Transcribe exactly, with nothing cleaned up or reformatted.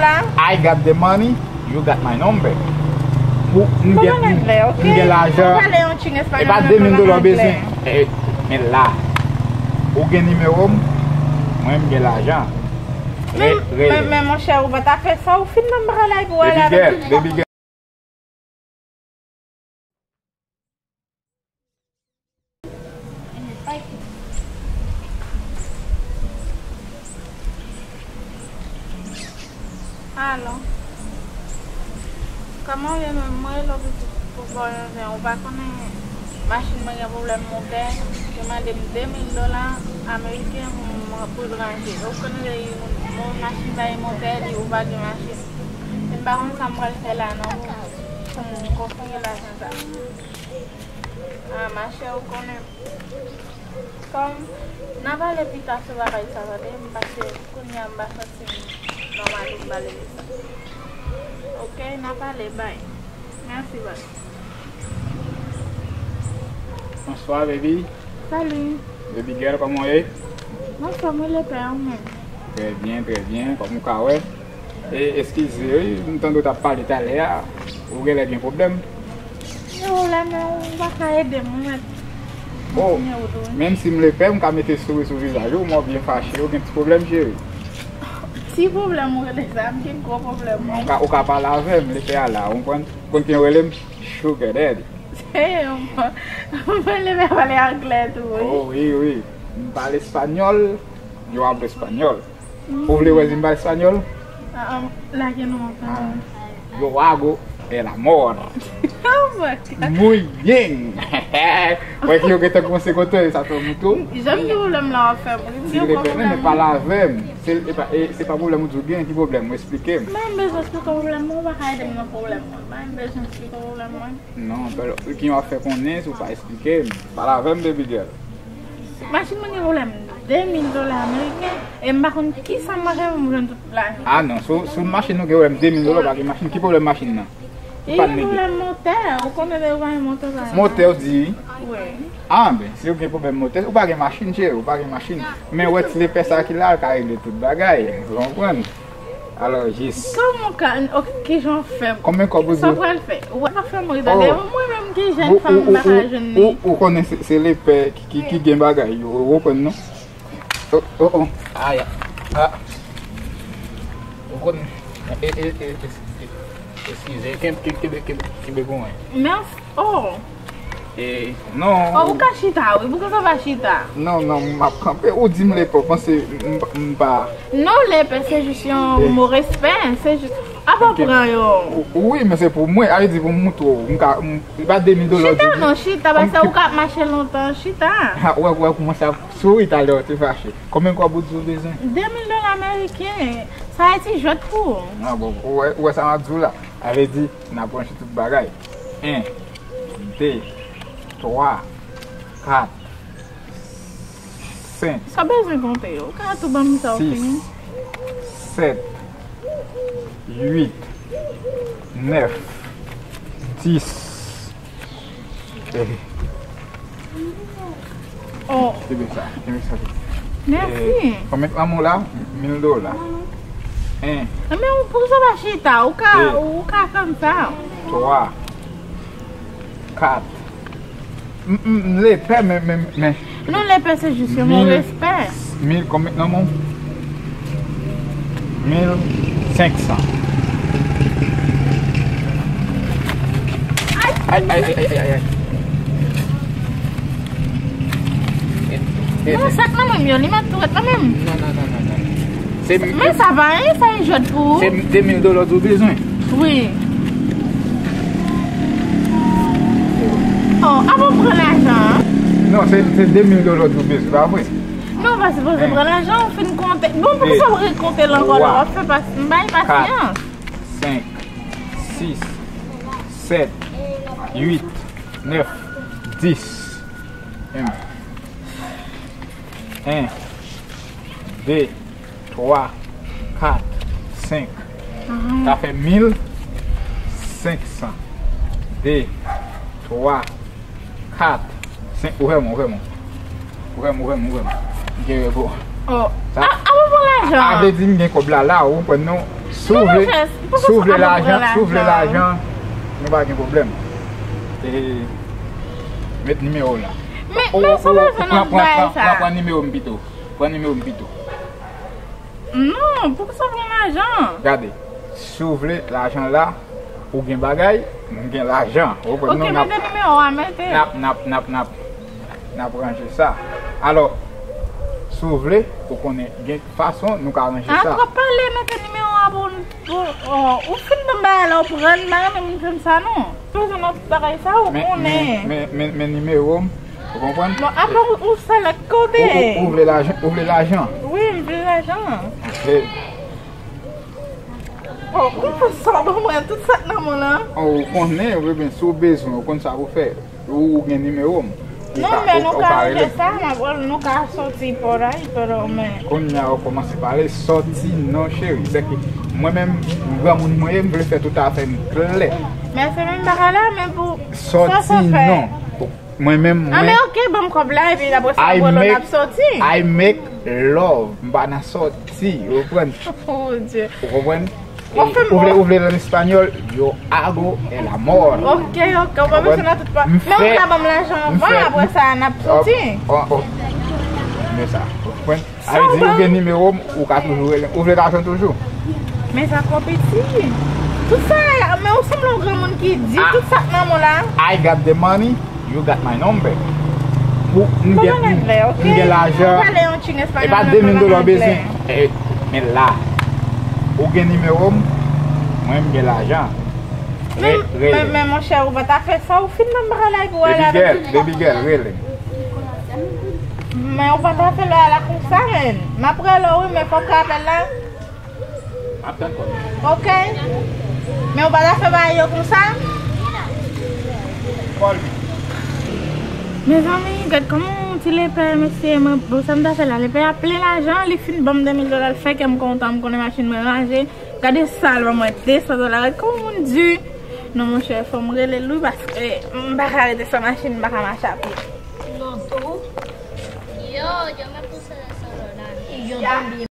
I got the money, you got my number. Pou m gen, m gen lajan. E pa de mil dola w bezwen. Eh, men la, ou gen nimewo m, mwen m gen lajan. Men, men, men, monchè, ou pa ta fè sa, ou fin ban m bagay la, epi w ale avèk tout. Baby girl, baby girl. Alo. Kòman w ye menm? Mwen rele w pitit pou ba w yon zen. Ou pa konnen machin mwen gen pwoblèm motè. Yo mande m de mil dola ameriken pou m, pou l ranje. Ou konnen lè yon machin pa gen motè, li, ou pa gen machin. E m pa konn sa m pral fè la non pou, pou m konfere lajan sa. Ah, machè, ou konnen. Kòm, n a pale pita sou bagay sa, tande, m pase kounye a m pa santi m nòmal pou m pale de sa. Oke, n a pale, bay. Mèsi, bay. Bonswa, baby. Salut. Baby girl, kòman w ye? Anfòm, wi, lepè, ou menm? Trè byen, trè byen, kòm ou ka wè. E, eskize, wi, m tande w t ap pale talè a. Ou genlè gen pwoblèm. Gen pwoblèm, men ou pa ka ede m, ou mèt. Oh, kontinye wout ou, wi. Menm si m lepè, m ka mete souri sou vizaj ou, men w byen fache, ou gen ti pwoblèm, cheri. Ti pwoblèm ou rele sa, m gen gwo pwoblèm, wi. Ou ka, ou ka pale avè m, lepè a la, ou konprann? Ou konn ki yo rele m? Sugar daddy. Se, mwen, mwen lepè pale anglè tou, wi. Oh, wi, wi. M pale espanyòl, yo hablo español. Ou vle wè si m pale espanyòl? Ah, ah, lage non, papa. Ah, yo hago el amor. Oh my God. Muy bien. Wè ki yo gentan kòmanse kontan, sa fè m tou. Jan m di pwoblèm la w ap fè m ri, m gen pwoblèm. Si l te pale avè m, se, e pa, e, se pa pwoblèm ou di w gen, ki pwoblèm? Ou eksplike m. Mwen bezwen eksplike w pwoblèm mwen, ou pa ka ede m nan pwoblèm mwen. Mwen bezwen eksplike w pwoblèm mwen. Non, bèl, ki yo ap fè konnen si w pa eksplike m. Pale avè m, baby girl. Machin mwen gen pwoblèm de mil dola ameriken, e m pa konn kisa m manke pou m jwenn tout lajan. Ah non, sou, sou machin ou gen pwoblèm de mil dola, ou pa gen machin, ki pwoblèm machin nan? Ou pa gen pwoblèm motè, ou konnen lè ou pa gen motè, pa gen machin. Motè, ou di? Wi. Ah, ben, si ou gen pwoblèm motè, ou pa gen machin, cheri, ou pa gen machin. Men wè ti lepè sa ki la, l ka regle tout bagay, ou konprann? Alò, jis. Kòman w ka, ok, kijan w fè? Konbyen kòb ou di? Sa w pral fè? Ou pa fè m ri tande. Oh. Mwen menm ki jèn fanm m pa ka jwenn li. Ou, ou, ou, ou konnen se, se lepè ki, ki, ki gen bagay yo, ou konprann non? Oh, oh, oh. Ay, ah. Ou konnen, e, e, e, e, e, eskize, kenbe, kenbe, kenbe, kenbe pou mwen. Mèsi. Oh. E, non. Oh, ou ka chita, wi. Poukisa w pa chita? Non, non, m ap kanpe. Ou di m lepè, w panse m, m pa. Non, lepè, se jis yon mo respè. Se jis. Apa w pran yo? Wi, men se pou mwen. A vle di pou m moutre w. M ka, m, e pa de mil dola w di. Chita, non, chita, paske ou ka ap mache lontan. Chita. Ha, ou wè, ou wè kòmanse ap souri talè w te fache. Konbyen kòb ou di w bezwen? De mil dola ameriken. Sa e ti jwèt pou ou. Ah, bon, ou wè, ou wè sa m ap di w la? A vle di, n ap ranche tout bagay. En, de, twa, kat, senk. Sa bezwen konte yo. Ou ka tou ban m sa w fini. Sis, sèt, uit, nèf, dis. Eh. Oh. Kenbe sa, kenbe sa. Mèsi. Eh, konbyen lanmou la? Mil dola. En. Men ou, poukisa w pa chita? Ou ka, ou ka konn sa. Twa. Kat. M, m, m lepè, men, men, men. Non, lepè se jis yon mo respè. Mil, konbyen lanmou? Mil senk san. Ay, ay, ay, ay, ay, ay. Non, sa k nan men m yo, li mèt tou ret nan men m. Non, non, non, non, non. Se m-, men sa pa anyen, sa e jwèt pou ou. Se de mil dola w bezwen? Wi. Oh, apa w pran lajan an? Non, se, se de mil dola w bezwen, pa vre? Non, w pa sipoze pran lajan, ou fin konte. Bon, poukisa w rekonte l ankò la? W ap fè pas-, m bay pasyans. Senk, sis, sèt, uit, nèf, dis. En, de, twa, kat, senk. Sa fè mil senk san. De, twa, kat, senk. Ou fè mwen, ou fè mwen. Ou fè mwen, ou fè mwen, ou fè mwen. M gen repo. Oh. Sa, a, a, ou pran lajan. A vle di m gen kòb la la, ou konprann non? Si w vle, si w vle lajan, si w vle lajan, nou pa gen pwoblèm. E, met nimewo w la. Men, men sa bezwen nan bagay sa. Pran, pran nimewo m pito. Pran nimewo m pito. Non, poukisa w pran lajan? Gade, si w vle lajan la, ou gen bagay, m gen lajan. Ou konprann? Ok, mete nimewo a, mete. N ap, n ap, n ap, n ap, n ap ranje sa. Alò, si w vle, ou konnen gen fason nou ka ranje sa. A, twòp pale, mete nimewo a pou, pou, oh, ou fin ban m bagay la, ou pran, m pa renmen moun fè m sa, non. Bezwen nan tout bagay sa, ou konnen. Men, men, men, men nimewo m, ou konprann? Bon, apre ou, ou sa lòt kote. Ou, ou, ou vle lajan, ou vle lajan? Wi, m vle lajan. Ok. Oh, ou fè sa ban mwen, tout sa k nan men w lan. Oh, ou konnen, wi, ben, si w bezwen, ou konn sa pou fè. Ou, ou gen nimewo m. Non, men nou ka ranje sa, m ap, nou ka soti pòray, pòray, men. Kounye a, ou kòmanse pale, sòti non, cheri. Sèke mwen menm, granmoun mwen ye, m vle fè tout afè m klè. Men se menm bagay la, men pou sòti non. Mwen menm, mwen. A, men ok, ban m kòb la, epi apre sa, apre lò n ap sòti. I make love, m pa nan sòti, ou konprann? Oh, Dye. Ou konprann? Ou vle, ou vle l an espanyòl, yo hago el amor. Ok, ok, ou pa bezwen nan tout pa. Men ou ka ban m lajan anvan, apre sa, n ap soti. Oh, oh. Men sa, ou konprann? Sa vle di ou gen nimewo m, ou ka toujou rele m. Ou vle lajan toujou? Men sa twò piti. Tout sa, men ou sanble yon granmoun ki di tout sa k nan men w la. I got the money, you got my number. Ou, m gen, m gen lajan. E pa de mil dola w bezwen. Eh, men la, ou gen nimewo m, mwen m gen lajan. Men, men, men, monchè, ou pa ta fè sa, ou fin ban m bagay la epi w ale avèk tout. Baby girl, baby girl, rele. Men ou pa ta fè lè a la konsa, men. M ap rele w, wi, men fò m ka apèl la. M ap tann kòl. Ok. Men ou pa ta fè bagay yo konsa. Call me. Mezanmi, gad kòman yon ti lepè, mesye, mwen, bon, sa m ta fè la, lepè a plen lajan, li fin ban m de mil dola, l fè kè m kontan, m konnen machin mwen ranje. Gade sa l ban mwen de san dola. Gad kòman moun di. Non, monchè, fò m rele l, wi, paske m pa ka rete san machin, m pa ka mache a pye. Loco. Yo, yo me puse de celular. Y yo también.